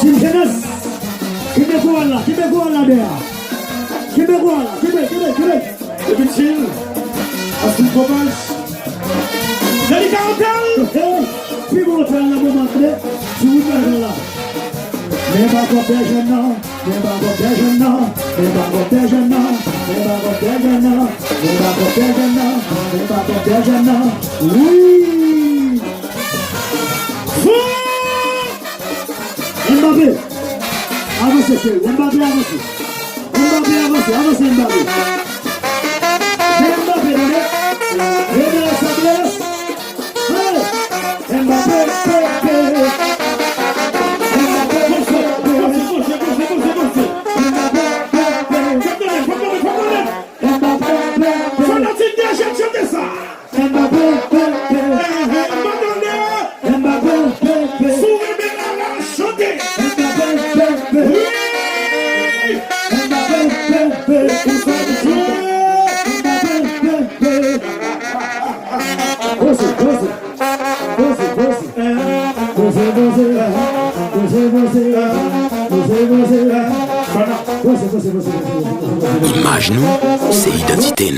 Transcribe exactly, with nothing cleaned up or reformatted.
Team Jenes, kenbe koral la, kenbe koral la dèyè. Kenbe koral la, kenbe, kenbe, kenbe. Epi chill. Asou kopaj. Delika Hotel. Hey, pi bon otèl nan moman, tande. Sou wout la, la. Men pa kòb dèyè jèn nan. Men pa kòb dèyè jèn nan. Men pa kòb dèyè jèn nan. Men pa kòb dèyè jèn nan. Men pa kòb dèyè jèn nan. Men pa kòb dèyè jèn nan. Wi. Fou! Mbappé, avanse, cheri. Mbappé, avanse. Mbappé, avanse. Avanse, Mbappé. Men Mbappé, tande. Rene Sables. Hey! Mbappé, Mbappé. Mbappé, Mbappé. Mbappé, Mbappé. Fanatik de jèn chante sa. Mbappé, Mbappé. Mbappé, Mbappé. Si w renmen la, la chante. Mbappé, Mbappé. Wi. Mbappé, Mbappé. Pou sa m jwe. Mbappé, Mbappé. Poze, poze. Poze, poze. Poze, poze. Poze, poze. Poze, poze. Poze, poze, poze, poze. Imaj nou se idantite n.